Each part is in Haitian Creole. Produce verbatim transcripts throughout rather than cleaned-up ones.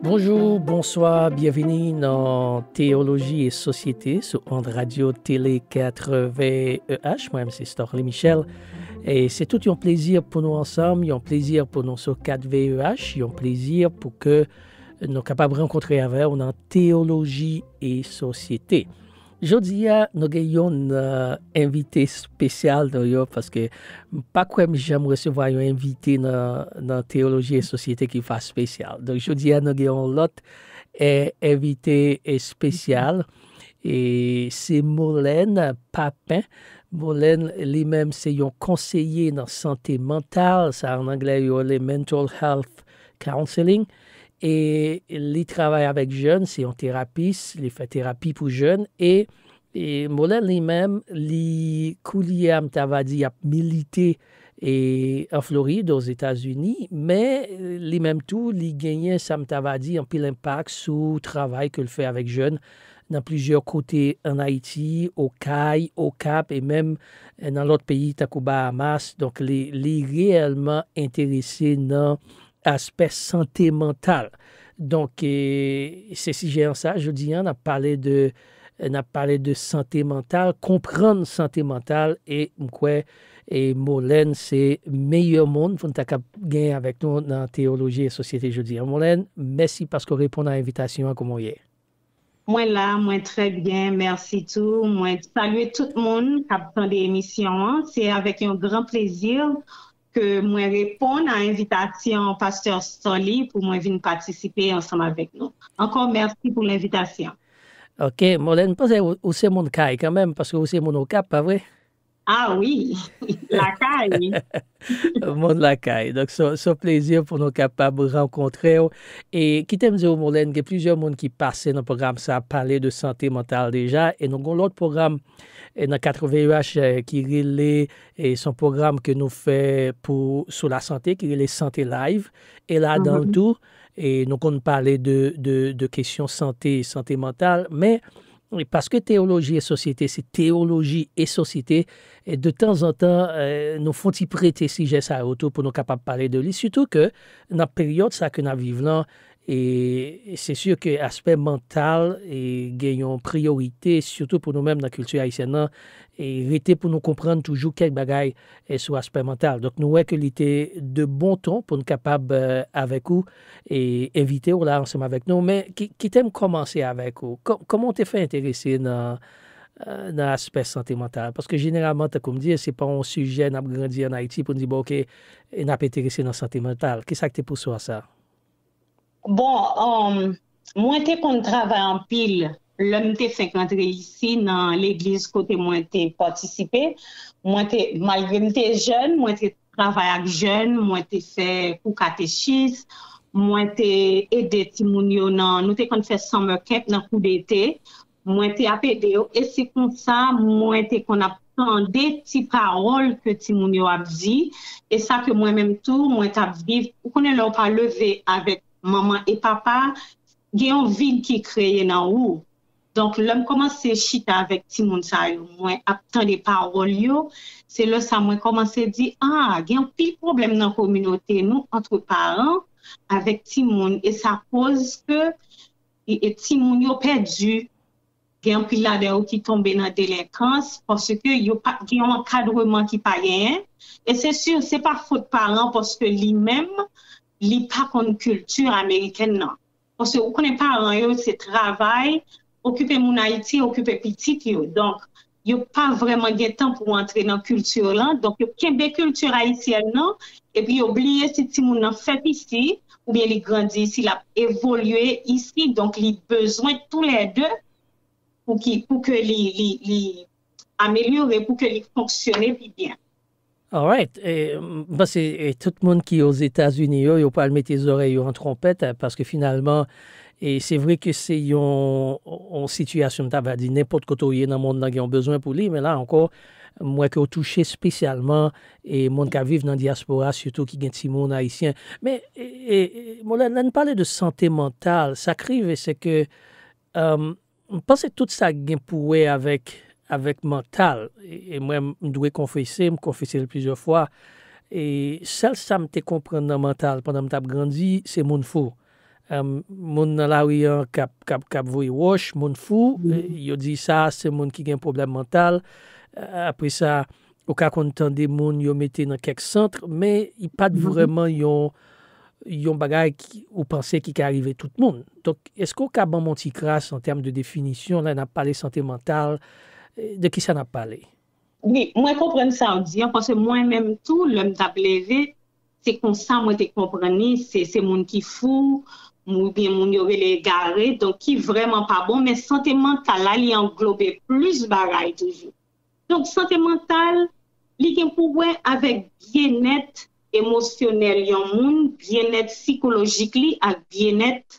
Bonjou, bonswa, byenvini nan Teyoloji e Sosyete sou ond radyo tele katreven E H. Mwen menm se Storly Michel. E se tout yon plezi pou nou ansanm, yon plezi pou nou sou kat V E H, yon plezi pou ke nou kapab rankontre avè w nan Teyoloji e Sosyete. Jodi a, nou gen yon, euh, envite espesyal nou yo, paske m pa kwè m janm resevwa yon envite nan, nan Teyoloji e Sosyete ki pa espesyal. Donk, jodi a, nou gen yon lòt, eh, envite espesyal. E se Molène Papin. Molène, li menm, se yon konseye nan sante mantal, sa an anglè yo rele mental health counseling. E li travay avèk jèn, se yon terapis, li fè terapi pou jèn. E, e Molène li menm, li koulye a, m ta va di, ap milite e an Florid, Ozetazini, men, e, li menm tou, li genyen, sa m ta va di, anpil enpak sou travay ke l fè avèk jèn nan plizyè kote ann Ayiti, Okay, Okap, e menm, e, nan lòt peyi, tankou Bahamas. Donk, li, li reyèlman enterese nan aspè sante mantal. Donk, e, se sijè an sa, jodi a, n ap pale de, n ap pale de sante mantal, konprann sante mantal, e m kwè, e Molène se meyè moun pou n ta kab gen avèk nou nan Teyoloji e Sosyete jodi a. Molène, mèsi paske w reponn a envitasyon an, kòman w ye? Mwen la, mwen trè byen, mèsi tou. Mwen salye tout moun k ap tande emisyon an. Se avèk yon gran plezi ke mwen reponn a envitasyon Pastè Storly pou mwen vin patisipe ansanm avèk nou. Ankò, mèsi pou lenvitasyon. Ok, Molène, m panse ou, ou se moun kay kanmenm, paske ou se moun Okap, pa vre? Ah wi, lakay. Moun lakay. Donk, se, se yon plezi pou nou kapab rankontre w. E kite m di w, Molène, gen plizyè moun ki pase nan pwogram sa, pale de sante mantal deja. E nou gen yon lòt pwogram, e nan katreven E H, e, ki rele, e se yon pwogram ke nou fè pou, sou lasante, ki rele Sante Live. E ladan l tou, e nou konn pale de, de, de kesyon sante, sante mantal. Men, e paske Teyoloji e Sosyete se teyoloji e sosyete, e de tanzantan, e, nou fè yon ti prete sijè sa yo tou pou nou kapab pale de li. Sitou ke nan peryòd sa ke n ap viv lan, e se si ke aspè mantal, e, gen yon priyorite, sitou pou nou menm nan kilti ayisyèn nan, e rete pou nou konprann toujou kèk bagay, e, sou aspè mantal. Donk, nou wè ke li te de bon ton pou n kapab, e, avèk ou, e envite w la ansanm avèk nou. Men ki, kite m kòmanse avèk ou. Kò-, kòman w te fè enterese nan, e, nan aspè sante mantal? Paske jeneralman, tankou m di, se pa yon sijè n ap grandi ann Ayiti pou n di, bon, ok, e n ap enterese nan sante mantal. Kisa k te pouse w a sa? Bon, um, mwen te konn travay anpil lè m te fenk rantre isi nan legliz kote mwen te patisipe. Mwen te, malgre m te jèn, mwen te travay ak jèn, mwen te fè kou katechis, mwen te ede timoun yo nan, nou te konn fè summer camp nan kou dete, mwen te ap ede yo, e se konsa mwen te konn ap tande ti pawòl ke timoun yo ap di, e sa ke mwen menm tou, mwen t ap viv. Ou konnen lè w pa leve avèk manman e papa, gen yon vid ki kreye nan ou. Donk, lè m kòmanse chita avèk timoun sa yo, mwen ap tande pawòl yo, se lè sa mwen kòmanse di, ah, gen anpil pwoblèm nan kominote nou, ant paran avèk timoun, e sa koz ke, e, e timoun yo pèdi, gen anpil ladan yo ki tonbe nan delenkans, paske yo pa, gen yon ankadreman ki pa genyen, e se si, se pa fot paran, paske li menm, li pa konn kilti amerikèn nan. Paske ou konnen paran yo, se travay, okipe moun Ayiti, okipe pitit yo. Donk, yo pa vrèman gen tan pou antre nan kilti lan. Donk, yo kenbe kilti ayisyèn nan, epi yo bliye si timoun nan fèt isi, oubyen li grandi isi, l ap evolye isi. Donk, li bezwen toulède pou ki, pou ke li, li, li amelyore, pou ke li fonksyone pi byen. Alright. E, m panse, e, tout moun ki Ozetazini yo, yo pral mete zòrèy yo an twonpèt, e, paske finalman, e se vre ke se yon, yon sitiyasyon, m ta va di, nenpòt kote w ye nan mond lan gen yon bezwen pou li, men la ankò, m wè ke w touche espesyalman, e, moun k ap viv nan dyaspora, sitou ki gen timoun ayisyen. Men, e, e, e, Molène, lè n pale de sante mantal, sa k rive, se ke, um, m panse tout sa gen pou wè avèk, avèk mantal. E, e mwen, m dwe konfese, m konfese l plizyè fwa. E sèl sa m te konprann nan mantal pandan m t ap grandi, se moun fou. Em, moun nan lari an k ap, k ap, k ap voye wòch, moun fou, eh, yo di sa, se moun ki gen pwoblèm mantal. Eh, apre sa, ou ka konn tande moun yo mete nan kèk sant, men li pa t vrèman yon, yon bagay ki, ou panse ki ka rive tout moun. Donk, èske w ka ban m yon ti kras an tèm de definisyon, lè n ap pale sante mantal, eh, de ki sa n ap pale? Wi, mwen konprann sa w di an, paske mwen menm tou, lè m t ap leve, se konsa mwen te konprann li, se, se moun ki fou, oubyen moun yo rele egare, donk ki vrèman pa bon, men sante mantal la, li anglobe plis bagay toujou. Donk, sante mantal, li gen pou wè avèk byennèt emosyonèl yon moun, byennèt sikolojik li ak byennèt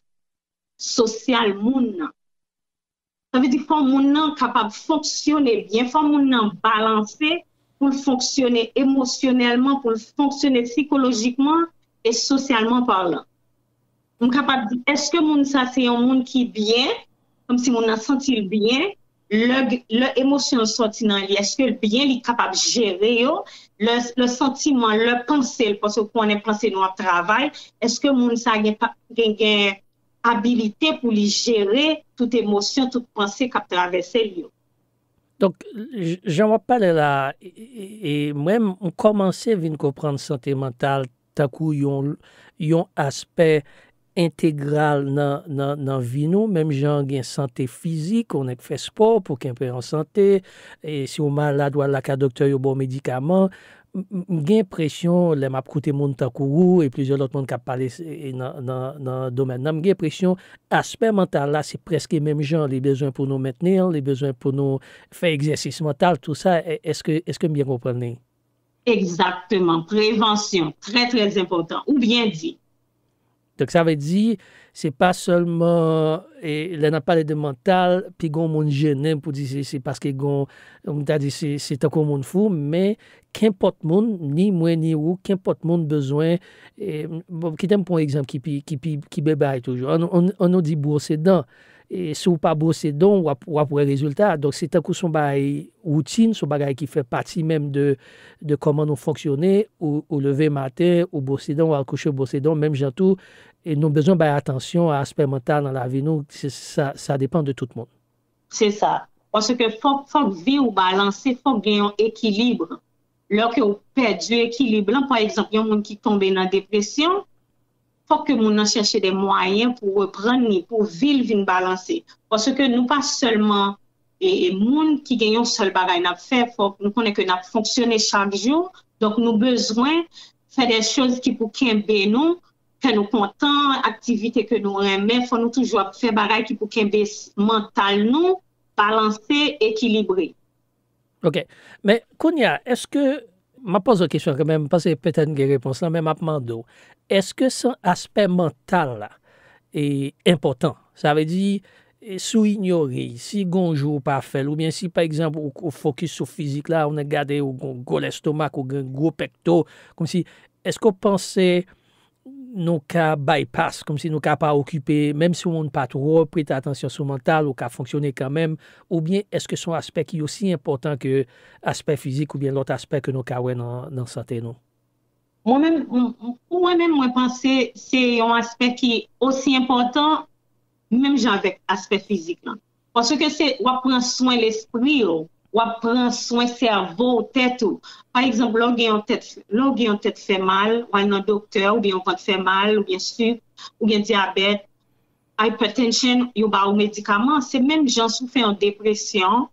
sosyal moun nan. Sa vle di fò moun nan kapab fonksyone byen, fò moun nan balanse pou l fonksyone emosyonèlman, pou l fonksyone sikolojikman e sosyalman palan. M kapab di, èske moun sa se yon moun ki byen, kòmsi moun nan santi l byen, lè, lè emosyon l sòti nan li, èske l byen, li kapab jere yo, lè, lè santiman, lè panse l, paske w konnen panse nou ap travay, èske moun sa gen, pa- gen, gen abilite pou li jere tout emosyon, tout panse k ap travèse l yo. Donk, j- jan w ap pale la, e, e- e mwen, m kòmanse vin konprann sante mantal tankou yon, yon aspè entegral nan, nan, nan vi nou, menm jan gen sante fizik, ou nèk fè spò pou kenbe an sante, e si w malad, w al lakay doktè, yo ba w medikaman. M- m- m gen enpresyon, lè m ap koute moun tankou ou e plizyè lòt moun k ap pale s- e nan, nan, nan domèn nan, m gen enpresyon aspè mantal la, se prèske menm jan. Li bezwen pou nou mentni l, li bezwen pou nou fè egzèsis mantal, tou sa. E- Èske, èske m byen konprann li? Egzakteman. Prevansyon, trè, trè enpòtan. Ou byen di. Donk, sa vle di, se pa sèlman, e, lè n ap pale de mantal, pi gon moun jennen pou di se, se paske gon, m ta di se, se tankou moun fou, men kenpòt moun, ni mwen, ni ou, kenpòt moun bezwen, e, bon, kite m pran yon egzanp ki pi, ki pi, ki bebay toujou. An, an, an nou di bwose dan. E si w pa bwose dan w, w ap, w ap wè rezilta. Donk, se tankou se yon bagay woutin, se yon bagay ki fè pati menm de, de kòman nou fonksyone. Ou, ou leve maten, ou bwose dan, ou al kouche, ou bwose dan, menm jan tou, e nou bezwen bay atansyon a aspè mantal nan lavi nou. Se, sa, sa depann de tout moun. Se sa. Paske fòk, fòk vi w balanse, fòk gen yon ekilib. Lè ke w pèdi ekilib lan, pa egzanp, yon moun ki tonbe nan depresyon, fòk ke moun nan chèche de mwayen pou reprann li, pou vi l vin balanse. Paske nou pa sèlman, e, e, moun ki gen yon sèl bagay n ap fè, fòk nou konnen ke n ap fonksyone chak jou, donk nou bezwen fè de choz ki pou kenbe nou, fè nou kontan, aktivite ke nou renmen, fò nou toujou ap fè bagay ki pou kenbe s- mantal nou balanse, ekilibre. Ok. Men, kounye a, èske, m ap poze w kesyon kanmenm, m panse petèt m gen repons lan, men m ap mande w, èske san aspè mantal la e enpòtan? Sa vle di, e, si w inyore, si gon jou w pa fè l, oubyen si, pa egzanp, ou, ou fokis sou fizik la, ou nèk gade, ou gon gwo lèstomak, ou gen gwo pèkto, kòmsi, èske w panse nou ka bypass, kòmsi nou ka pa okipe, menm si yon moun pa twò prete atansyon sou mantal, ou ka fonksyone kanmenm, oubyen èske se yon aspè ki osi enpòtan ke aspè fizik oubyen lòt aspè ke nou ka wè nan, nan sante nou? Mwen menm, m- m- pou mwen menm, mwen panse se yon aspè ki osi enpòtan menm jan avèk aspè fizik lan. Paske se, w ap pran swen lespri w, w ap pran swen sèvo w, tèt ou. Pa egzanp, lè w gen yon tèt, lè w gen yon tèt fè mal, w al nan doktè, oubyen yon vant fè mal, oubyen sik, ou gen dyabèt, hypertension, yo ba ou medikaman. Se menm jan si w fè yon depresyon,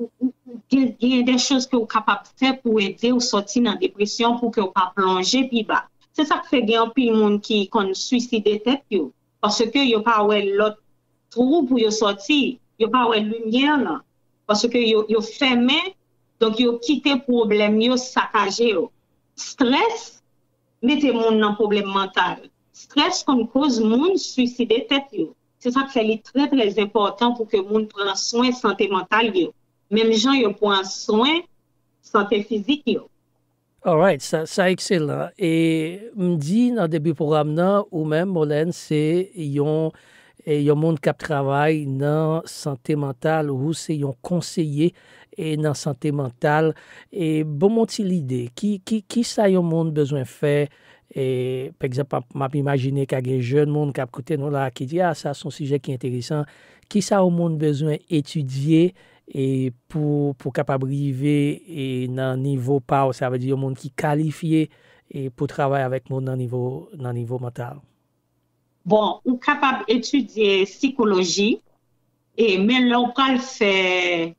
ou, ou, ou gen, gen de choz ke w kapab fè pou ede w sòti nan depresyon, pou ke w pa plonje pi ba. Se sa k fè gen anpil moun ki konn swiside tèt yo, paske yo pa wè lòt twou pou yo sòti, yo pa wè limyè lan, paske yo, yo fèmen, donk yo kite pwoblèm yo sakaje yo. Strès mete moun nan pwoblèm mantal. Strès konn koz moun swiside tèt yo. Se sa k fè li trè, trè enpòtan pou ke moun pran swen sante mantal yo, menm jan yo pran swen sante fizik yo. Alright, sa, sa ekselan. E m di nan debi pwogram nan, ou menm, Molène, se yon, e yon moun k ap travay nan sante mantal, ou se yon konseye, e nan sante mantal. E ban m yon ti lide, ki, ki, ki sa yon moun bezwen fè, E, pa egzanp, m ap, m ap imajine ka gen jèn moun k ap koute nou la ki di, "A, sa se yon sijè ki enteresan." Kisa yon moun bezwen etidye e pou, pou kapab rive e nan nivo pa w, sa vle di yon moun ki kalifye e pou travay avèk moun nan nivo, nan nivo mantal? Bon, ou kapab etidye sikoloji, e, men lè w pral fè,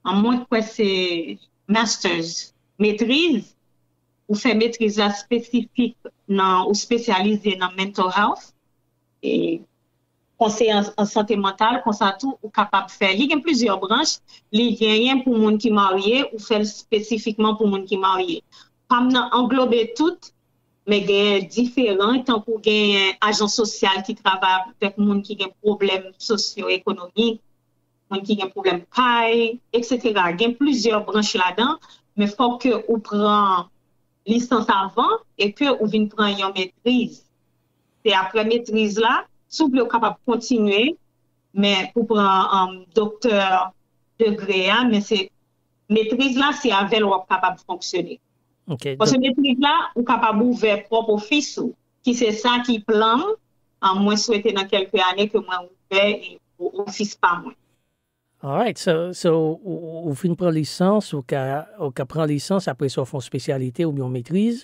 an mwen kwè se masters, metriz, ou fè metriz la espesifik nan, ou espesyalize nan mental health, e konseye an, an sante mantal, konsa tou ou kapab fè. Li gen plizyè branch, li genyen pou moun ki marye, ou fè l espesifikman pou moun ki marye. Pa m nan anglobe tout, men genyen diferan, tankou genyen ajan sosyal ki travay avèk moun ki gen pwoblèm sosyo-ekonomik, moun ki gen pwoblèm kay, etsetera. Gen plizyè branch ladan, men fòk ke ou pran lisans avan e ke ou vin pran yon metriz. Se apre metriz la, si w vle, ou kapab kontinye, men pou pran, um, doktè degre a, men se metriz la, se avè l w ap kapab fonksyone. Ok, paske donk metriz la, ou kapab ouvè pwòp ofis ou, ki se sa ki plan m. Um, mwen swete nan kèlke ane ke mwen ouvè e, o-, ofis pa mwen. Alright, so, so ou, ou, ou fin pran lisans, ou ka, ou ka pran lisans, apre sa w fè yon espesyalite oubyen yon metriz,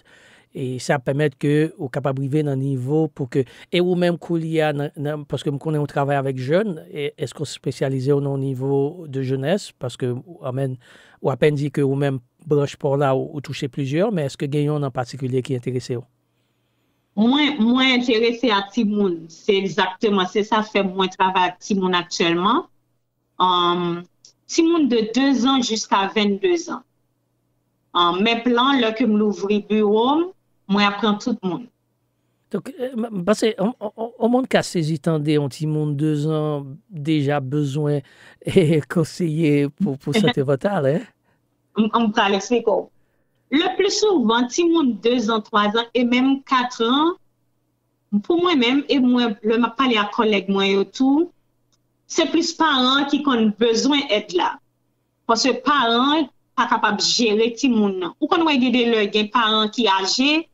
e sa pèmèt ke ou kapab rive nan nivo pou ke, e ou menm koulye a, nan, nan, paske m konnen ou travay avèk jèn, e èske w espesyalize w nan yon nivo de jenès, paske ou, anmen, ou apèn di ke ou menm branch pa w la, ou, ou touche plizyè, men èske gen yonn an patikilye ki enterese w? Mwen, mwen enterese a timoun, se egzakteman, se sa fè mwen travay ak timoun aktyèlman. Um, timoun de de zan jiska vennde zan. Um, men plan, lè ke m louvri biwo m, mwen ap pran tout moun. Donk, eh, m, m panse, on, on, on, on moun ka sezi tande yon timoun de zan deja bezwen, eh, konseye pou, pou sante mantal, hein? M, m pral eksplike w. Le pli souvan, timoun de zan, twa zan e menm kat an, pou mwen menm, e mwen, lè m ap pale ak kòlèg mwen yo tou, se plis paran ki konn bezwen èd la. Paske paran pa kapab jere timoun nan. Ou konn wè gen de lè gen paran ki aje,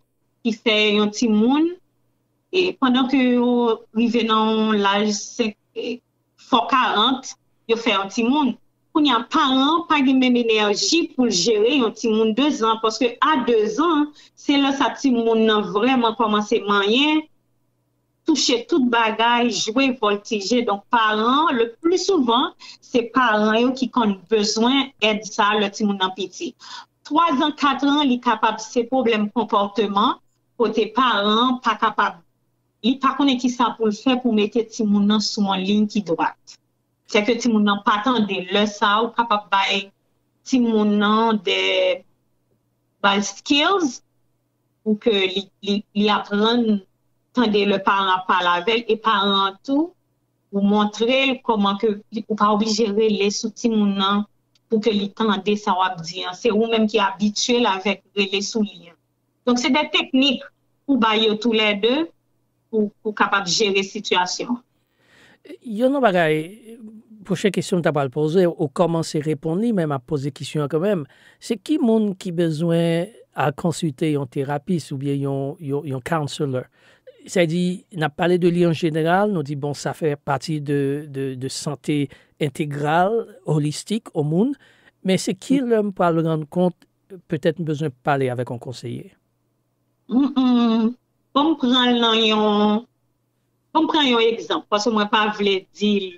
ki fè yon timoun, e pandan ke yo rive nan yon laj senk, e, fò karant, yo fè yon timoun. Kounye a, paran an pa gen menm enèji pou l jere yon timoun de zan, paske a de zan, se lè sa timoun nan vrèman kòmanse manyen, touche tout bagay, jwe, vòltije. Donk, paran, le pli souvan, se paran yo ki konn bezwen èd sa lè timoun nan piti. Twa zan, kat an, li kapab se pwoblèm konpòteman, kote paran an pa kapab, li pa konnen ki sa pou l fè pou mete timoun nan sou yon liy ki dwat. Sèke timoun nan pa tande. Lè sa a, ou kapab bay timoun nan de, bay skills pou ke li, li, li aprann tande lè paran ap pale avè l, e paran an tou, ou montre l kòman ke li, ou pa oblije rele sou timoun nan pou ke li tande sa w ap di an. Se ou menm ki abitye l avèk rele sou li an. Donk, se de teknik pou bay yo toulède pou, pou kapab jere sitiyasyon an. Youn nan bagay, pwochen kesyon m ta pral poze, ou kòmanse reponn li, men m ap poze kesyon an kanmenm. Se ki moun ki bezwen al konsilte yon terapis oubyen yon, yon, yon counselor? Sa di, n ap pale de li an jeneral, nou di, bon, sa fè pati de, de, de sante entegral, holistik, o moun, men se ki lè m pral rann kont, petèt m bezwen pale avèk yon konseye? Mm, mm. Bon, m pran l nan yon, bon, m pran yon egzanp, paske mwen pa vle di l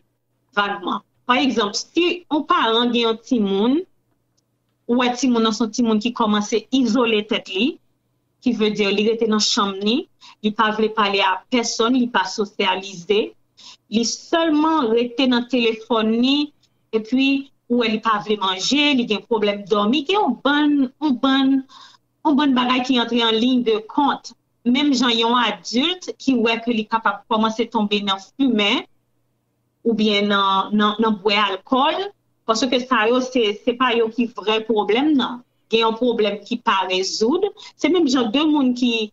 vagman. Pa egzanp, si yon paran gen yon timoun, ou wè timoun nan se yon timoun ki kòmanse izole tèt li, ki vle di li rete nan chanm ni, li pa vle pale a pèsonn, li pa sosyalize, li sèlman rete nan telefòn ni, epi ou wè li pa vle manje, li gen pwoblèm dòmi, gen yon bann, yon bann, yon bann bagay ki antre an liy de kont. Menm jan yon adilt ki wè ke li kapab kòmanse tonbe nan fimen, oubyen nan, nan, nan bwè alkòl, paske sa yo, se, se pa yo ki vrè pwoblèm nan. Gen yon pwoblèm ki pa rezoud. Se menm jan de moun ki,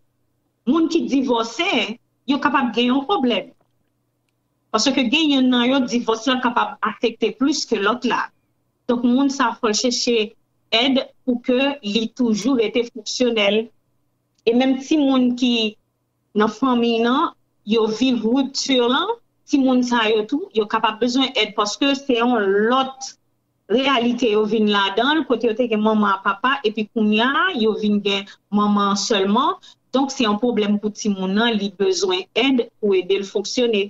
moun ki divòse, yo kapab gen yon pwoblèm. Paske gen youn nan yo, divòs la kapab afekte plis ke lòt la. Donk, moun sa fò l chèche èd pou ke li toujou rete fonksyonèl, E menm timoun ki nan fanmi nan, yo viv ripti lan, timoun sa yo tou, yo kapab bezwen èd paske se yon lòt reyalite yo vin ladan l, kote yo te gen manman ak papa, epi kounye a, yo vin gen manman an sèlman. Donk, se yon pwoblèm pou timoun nan, li bezwen èd pou ede l fonksyone.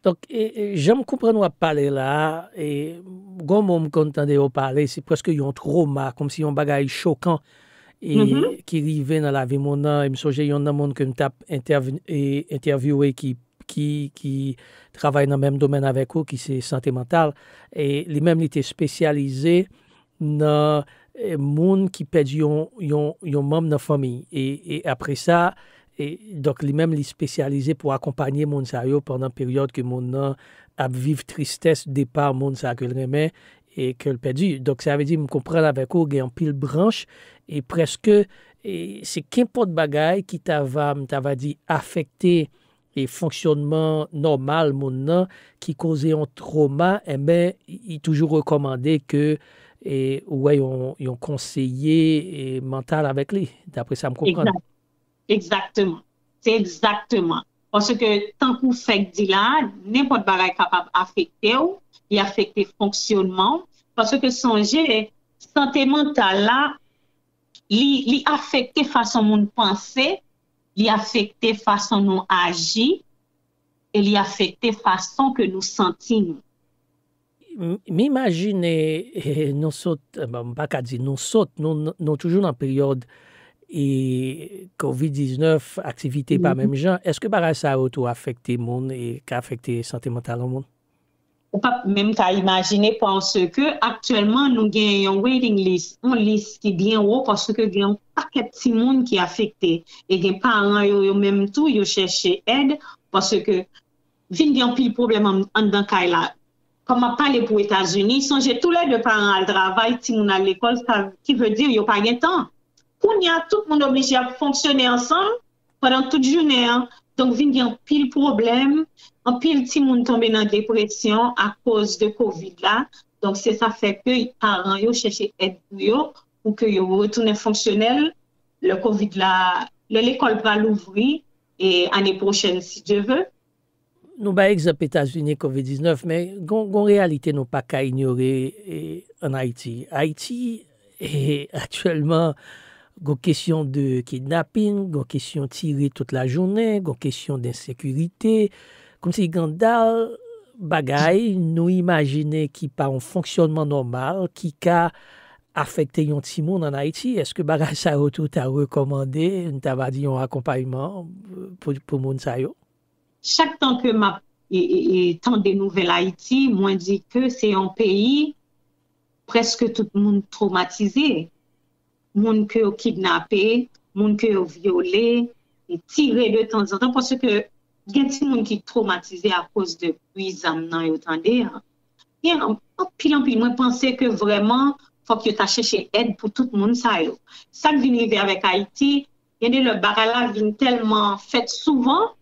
Donk, e, e, jan m konprann w ap pale la a, e, gon mo m konn tande yo pale, se prèske yon twoma, kòmsi yon bagay chokan e, ki rive nan lavi moun nan. E m sonje yon nan moun ke m t ap entèv- e, entèvyouwe ki, ki, ki travay nan menm domèn avèk ou, ki se sante mantal. E li menm, li te espesyalize nan e, moun ki pèdi yon, yon, yon manm nan fanmi. E, e apre sa, e, donk li menm li espesyalize pou akonpanye moun sa yo pandan peryòd ke moun nan ap viv tristès depa moun sa ke l renmen e ke l pèdi. Donk sa vle di m konprann avèk ou gen anpil branch e prèske e se kenpòt bagay ki ta va, m ta va di afekte e fonksyònman nòmal moun nan ki koze yon twoma, enben, li toujou rekòmande ke e, ou wè yon, yon konseye e, mantal avèk li, dapre sa m konprann. Egzakteman. Se egzakteman. Paske tankou fèk di la a, nenpòt bagay kapab afekte w, li afekte fonksyònman w. Paske sonje, sante mantal la, li, li afekte fason moun panse, li afekte fason nou aji, e li afekte fason ke nou santi nou. M imajine e, nou sot, bon, m pa ka di nou sot, nou, nou toujou nan peryòd e, kovid diznèf, aktivite pa menm jan. Èske bagay sa yo tou afekte moun e ka afekte sante mantal yon moun? Ou p ap menm ka imajine paske aktyèlman nou gen yon waiting list, yon lis ki byen wo paske gen yon pakèt timoun ki afekte. E gen paran yo, yo menm tou, yo chèche èd paske vin gen anpil pwoblèm anndan kay la. Kòm m ap pale pou Etazini, sonje toulède paran al travay, timoun al lekòl, sa ki vle di yo pa gen tan. Kounye a, tout moun oblije ap fonksyone ansanm pandan tout jounen an. Donk, vin gen anpil pwoblèm, anpil timoun tonbe nan depresyon akoz de kovid la. Donk, se sa fè ke paran yo chèche èd pou yo, pou ke yo retounen fonksyonèl lè kovid la, lè lekòl pral ouvri e ane pwochèn, si Dye ve. Nou bay egzanp Etazini, kovid diznèf, men gon, gon reyalite nou pa ka inyore e, ann Ayiti. Ayiti, e, aktyèlman, gon kesyon de kidnapin, gon kesyon tire tout lajounen, gon kesyon de ensekirite. Kòmsi gen dal bagay nou imajine ki pa yon fonksyònman nòmal, ki ka afekte yon timoun ann Ayiti. Èske bagay sa yo tou ta rekòmande, n ta va di yon akonpayman pou, pou moun sa yo? Chak tan ke m ap e, e, e, tande nouvèl Ayiti, mwen di ke se yon peyi prèske tout moun twomatize. Moun ke yo kidnape, moun ke yo vyole, e tire de tanzantan, paske gen timoun ki twomatize akoz de bri zam nan yo tande a. Gen anpil, anpil, mwen panse ke vrèman fòk yo ta chèche èd pou tout moun sa yo. Sa k vin rive avèk Ayiti, gen de lè bagay la vin tèlman fèt souvan,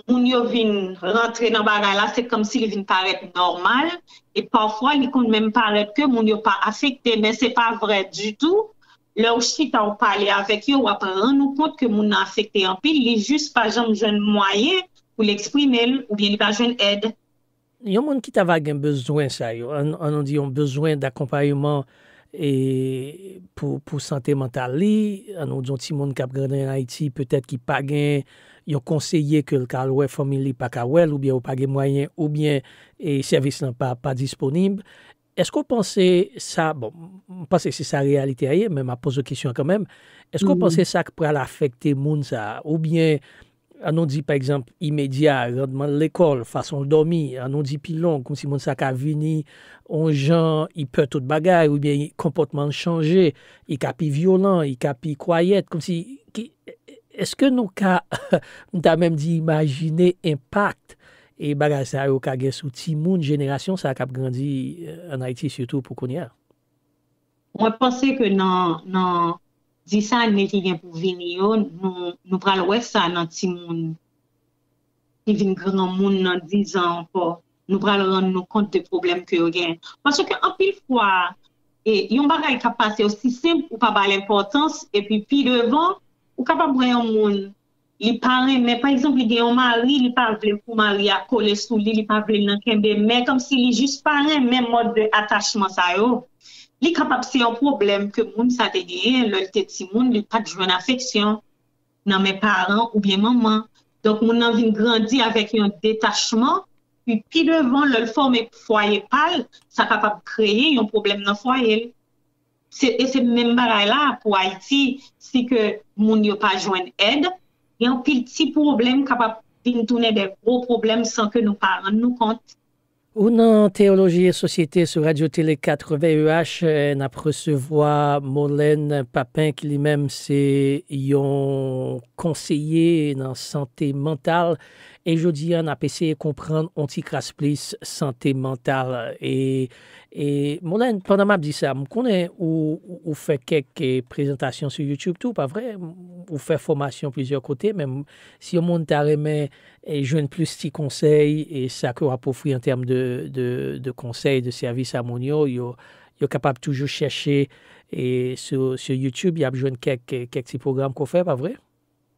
moun yo vin rantre nan bagay la, se kòmsi li vin parèt nòmal, e pafwa li konn menm parèt ke moun yo pa afekte, men se pa vrè ditou. Lè w chita w pale avèk yo, w ap rann ou kont ke moun nan afekte anpil, li jis pa janm jwenn mwayen pou l eksprime l, oubyen li pa jwenn èd. Yon moun ki ta va gen bezwen sa yo, an, an nou di yon bezwen dakonpayman e, pou, pou sante mantal li, an nou di yon timoun k ap grandi ann Ayiti, petèt ki pa gen yon konseye ke l ka al wè, fanmi li pa ka wè l, oubyen yo pa gen mwayen, oubyen e, sèvis lan pa, pa disponib. Èske w panse sa, bon, m panse se sa reyalite a ye, men m ap poze w kesyon an kanmenm, èske w panse sa k pral afekte moun sa a, oubyen, an nou di, pa egzanp, imedya, randman l lekòl, fason l dòmi, an nou di pi long, kòmsi moun sa ka vini yon jan, li pè tout bagay, oubyen konpòtman l chanje, li ka pi vyolan, li ka pi kwayèt, kòmsi, ki, èske nou ka, m ta menm di, imajine enpak e bagay sa yo ka gen sou timoun jenerasyon sa k ap grandi ann Ayiti, sitou pou kounye a? Mwen panse ke nan, nan dis ane ki gen pou vini yo, nou, nou pral wè sa nan timoun ki vin granmoun nan dis an ankò. Nou pral rann nou kont de pwoblèm ke yo genyen. Paske anpil fwa, e, yon bagay k ap pase osi senp, ou pa ba l enpòtans, epi pi devan, Ou kapab wè yon moun, li pa renmen, pa egzanp, li gen yon mari, li pa vle pou mari a kole sou li, li pa vle l nan kenbe men, kòmsi li jis pa renmen mòd de atachman sa yo. Li kapab se yon pwoblèm ke moun sa te genyen lè l te timoun, li pa t jwenn afeksyon nan men paran oubyen manman. Donk, moun nan vin grandi avèk yon detachman, pi, pi devan, lè l fòme fwaye pa l, sa kapab kreye yon pwoblèm nan fwaye l. Se, e se menm bagay la pou Ayiti, si ke moun yo pa jwenn èd, gen anpil ti pwoblèm kapab vin tounen de gwo pwoblèm san ke nou pa rann nou kont. Ou nan Teyoloji e Sosyete sou Radyo Tele katreven E H, n ap resevwa Molène Papin, ki li menm se yon konseye nan sante mantal. E jodi a, n ap eseye konprann yon ti kras plis sante mantal. E, e Molène, pandan m ap di sa, m konnen ou, ou, ou fè kèk eh, prezantasyon sou YouTube tou, pa vre? Ou fè fòmasyon plizyè kote, men si yon moun ta renmen e jwenn plis ti konsèy e sa ke w ap ofri an tèm de, de, de konsèy, de sèvis a moun yo, yo, yo kapab toujou chèche e sou, sou YouTube, y ap jwenn kèk, kèk ti pwogram ke w fè, pa vre?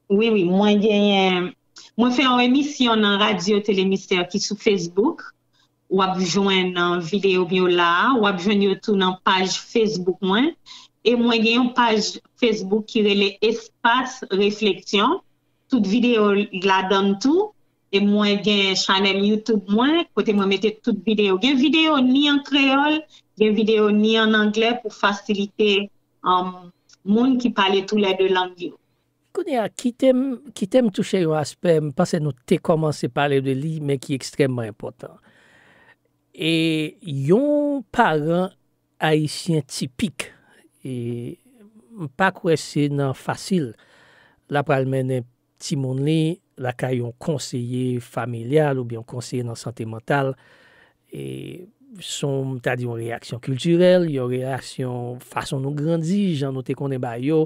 Wi, wi, mwen genyen, mwen fè yon emisyon nan Radyo Tele Mistè ki sou Facebook. W ap jwenn videyo m yo la a, w ap jwenn yo tou nan paj Facebook mwen. E mwen gen yon paj Facebook ki rele Espas Refleksyon. Tout videyo ladan l tou. E mwen gen chanèl YouTube mwen, kote mwen mete tout videyo. Gen videyo ni an kreyòl, gen videyo ni an anglè pou fasilite um, moun ki pale toulède lang yo. Kounye a, kite m, kite m touche yon aspè, m panse nou te kòmanse pale de li, men ki ekstrèmman enpòtan. E yon paran ayisyen tipik, e m pa kwè se nan fasil l ap pral mennen timoun li lakay yon konseye familyal oubyen yon konseye nan sante mantal. E s on, m ta di, yon reyaksyon kiltirèl, yon reyaksyon fason nou grandi, jan nou te konnen bagay yo.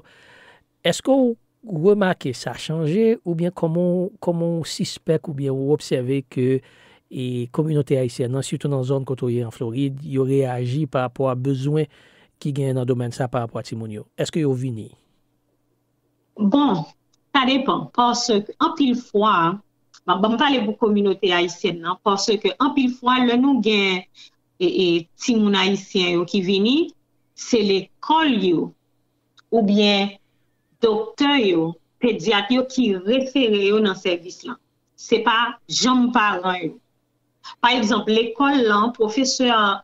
Èske w remake sa chanje oubyen kòman w, kòman w sispèk oubyen w obsève ke e kominote ayisyèn nan, sitou nan zòn kote w ye an Florid, yo reyaji pa rapò a bezwen ki genyen nan domèn sa pa rapò a timoun yo? Èske yo vini? Bon, sa depan, paske anpil fwa, m ap ban m pale pou kominote ayisyèn nan, paske anpil fwa, lè nou gen e, e, timoun ayisyen yo ki vini, se lekòl yo, oubyen doktè yo, pedyat yo ki refere yo nan sèvis lan. Se pa janm paran yo. Pa egzanp, lekòl lan, pwofesè an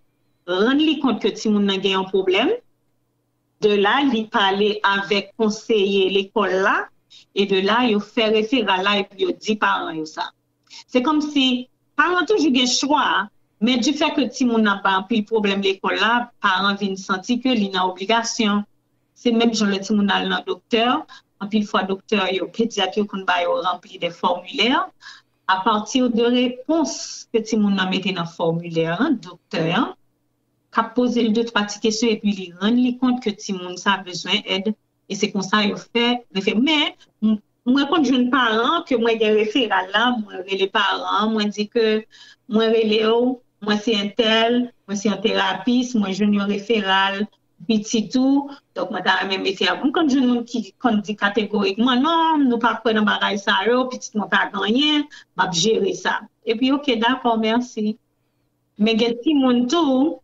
rann li kont ke timoun nan gen yon pwoblèm, de la, li pale avèk konseye lekòl la, e de la, yo fè referal la epi yo di paran yo sa. Se kòmsi paran toujou gen chwa, men difè ke timoun nan ap bay anpil pwoblèm lekòl la, paran vin santi ke li nan obligasyon. Se menm jan lè timoun al nan doktè, anpil fwa doktè yo, pedyat yo konn ba yo ranpli de fòmilè. Apati de repons ke timoun nan mete nan fòmilè an, doktè an k ap poze l de twa ti kesyon epi li rann li kont ke timoun sa bezwen èd. E se konsa yo fè refere. Men, m- mwen konn jwenn paran ke mwen gen referal la, mwen rele paran an, mwen di ke mwen rele w, mwen se entèl, mwen se yon terapis, mwen jwenn yon referal, pitit ou, donk mwen ta renmen mete a. Mwen konn jwenn moun ki konn di kategorikman, non, nou pa kwè nan bagay sa yo, pitit mwen pa gen anyen, m ap jere sa. Epi, oke, dakò, mèsi. Men gen timoun tou,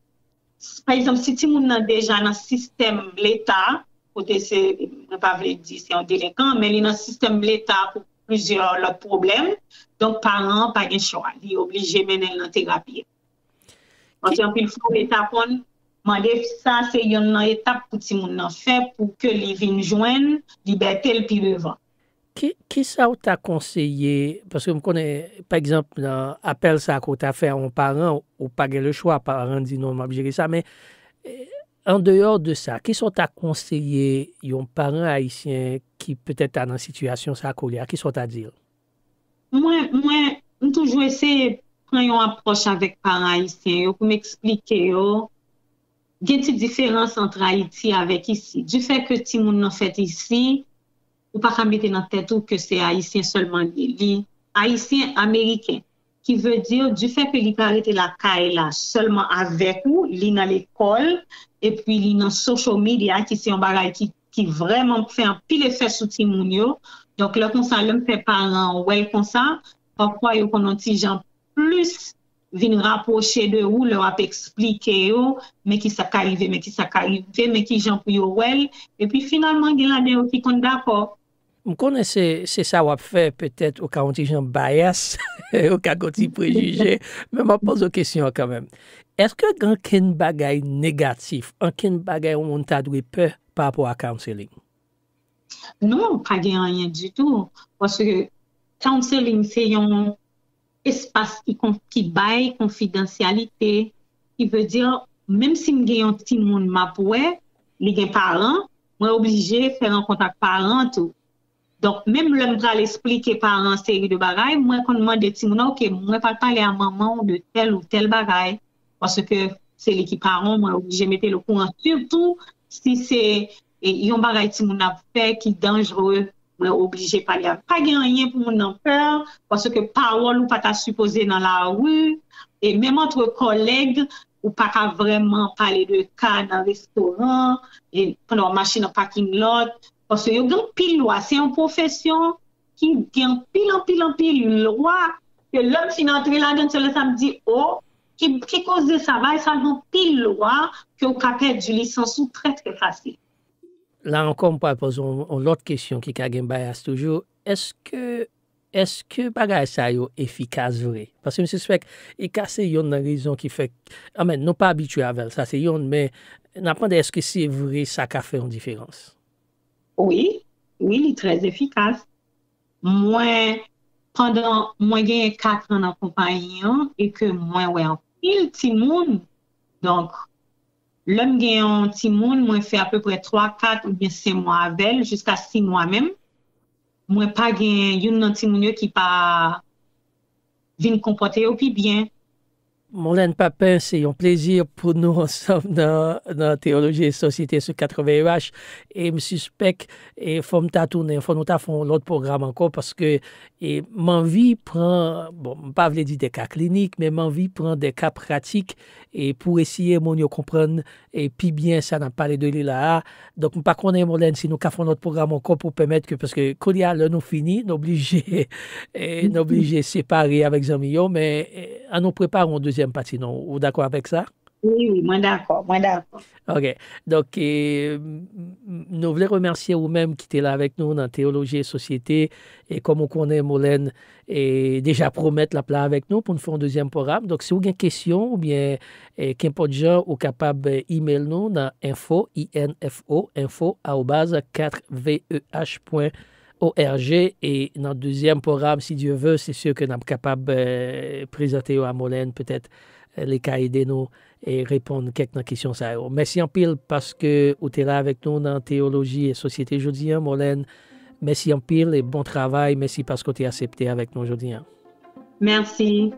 pa egzanp, si timoun nan deja nan sistèm leta, kote se, mwen pa vle di se yon delenkan, men li nan sistèm leta pou plizyè lòt pwoblèm, donk paran an pa gen chwa, li oblije mennen l nan terapi. Paske anpil fwa, leta konn mande sa, se yonn nan etap pou timoun nan fè pou ke li vin jwenn libète l pi devan. Ki, ki sa w ta konseye, paske m konnen, pa egzanp, nan apèl sa ke w ta fè a yon paran, ou pa gen lechwa, paran di non, m ap jere sa, men eh, andeyò de sa, ki sa w ta konseye yon paran ayisyen ki petèt ta nan sitiyasyon sa koulye a, ki sa w ta di l? Mwen, mwen, m toujou eseye pran yon apwòch avèk paran ayisyen yo pou m eksplike yo gen ti diferans ant Ayiti avèk isi. Difè ke timoun nan fèt isi, ou pa ka mete nan tèt ou ke se ayisyen sèlman li ye. Li ayisyen ameriken. Ki vle di, difè ke li pa rete lakay la sèlman avèk ou, li nan lekòl, epi li nan social media, ki se yon bagay ki ki vrèman fè anpil efè sou timoun yo. Donk, lè konsa, lè m fè paran an wè l konsa, pafwa yo konn yon ti jan plis vin rapwoche de ou lè w ap eksplike yo, men ki sa k ka rive, men ki sa k ka rive, men ki jan pou yo wè l. Epi finalman, gen ladan yo ki konn dakò. M konnen se, se sa w ap fè, petèt ou ka yon ti jan bias, ou ka gen yon ti prejije, men m ap poze w kesyon an kanmenm. Èske gen ankenn bagay negatif, ankenn bagay yon moun ta dwe pè pa rapò a counseling? Non, pa gen anyen ditou. Paske counseling se yon espas ki, kon- ki bay konfidansyalite, ki vle di, menm si m gen yon timoun m ap wè, li gen paran, mwen oblije fè rankont ak paran an tou. Donk, menm lè m pral esplike paran an seri de bagay, mwen konn mande timoun nan, "Ok, mwen pral pale a manman w de tèl ou tèl bagay." Paske se li ki paran w, mwen oblije mete l okouran. Sitou si se e, yon bagay timoun ap fè ki danjere, mwen oblije pale avè l. Pa gen anyen pou moun nan pè, paske pawòl ou pa ta sipoze nan lari, e menm antre kòlèg, ou pa ka vrèman pale de ka nan restoran, e pandan w ap mache nan pakin lòt, paske yo gen anpil lwa. Se yon pwofesyon ki gen anpil, anpil, anpil lwa, ke lè m fin antre ladan, se lè sa m di, "O, ki, ki koze sa?" Bagay sa gen anpil lwa ke w ka pèdi lisans ou trè, trè fasil. La ankò, m pral poze yon, yon lòt kesyon ki ka gen bias toujou. Èske, èske bagay sa yo efikas vre? Paske m sispèk e ka se yonn nan rezon ki fè, anben, nou pa abitye avè l, sa se yonn, men n ap mande èske se vre sa ka fè yon diferans? Wi, wi, li trè efikas. Mwen, pandan mwen genyen kat an nan konpayi an e ke mwen wè anpil timoun, donk, lè m gen yon timoun, mwen fè apeprè twa, kat oubyen senk mwa avè l, jiska sis mwa menm. Mwen pa gen youn nan timoun yo ki pa vin konpòte yo pi byen. Molène Papin, se yon plezi pou nou ansanm nan, nan Teyoloji e Sosyete sou katreven E H. E m sispèk, e fò m ta tounen, fò nou ta fè yon lòt pwogram ankò, paske, e m anvi pran, bon, m pa vle di de ka klinik, men m anvi pran de ka pratik, e pou eseye moun yo konprann e pi byen sa n ap pale de li la a. Donk, m pa konnen, Molène, si nou ka fè yon lòt pwogram ankò pou pèmèt ke, paske kounye a, lè nou fini, nou oblije, e, nou oblije separe avèk zanmi yo, men, e, an nou prepare yon dezyèm pati, non? Ou dakò avèk sa? Wi, wi, mwen dakò, mwen dakò. Ok. Donk, e, m, m, nou vle remèsye ou menm ki te la avèk nou nan Teyoloji e Sosyete. E kòm ou konnen, Molène, e, deja pwomèt l ap la avèk nou pou n fè yon dezyèm pwogram. Donk, si w gen kesyon oubyen, e, kenpòt jan, ou kapab, e, email nou nan info, I N F O, info arobaz kat V E H pwen O R G. E nan dezyèm pwogram, si Dye ve, se si ke n ap kapab, e, prezante yo a Molène, petèt, e, li ka ede nou e reponn kèk nan kesyon sa yo. Mèsi anpil paske ou te la avèk nou nan Teyoloji e Sosyete jodi a, Molène. Mèsi anpil e bon travay. Mèsi paske w te aksepte avèk nou jodi a. Mèsi.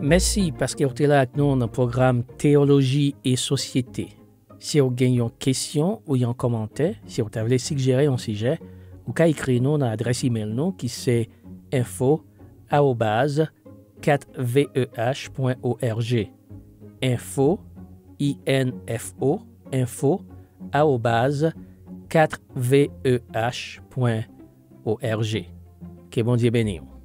Mèsi paske w te la ak nou nan pwogram Teyoloji e Sosyete. Si w gen yon kesyon ou yon kòmantè, si w ta vle sigjere yon sijè, ou ka ekri nou nan adrès imèl nou ki se info arobaz kat V E H pwen O R G. Info, I N F O, info arobaz kat V E H pwen O R G. Ke Bondye beni w.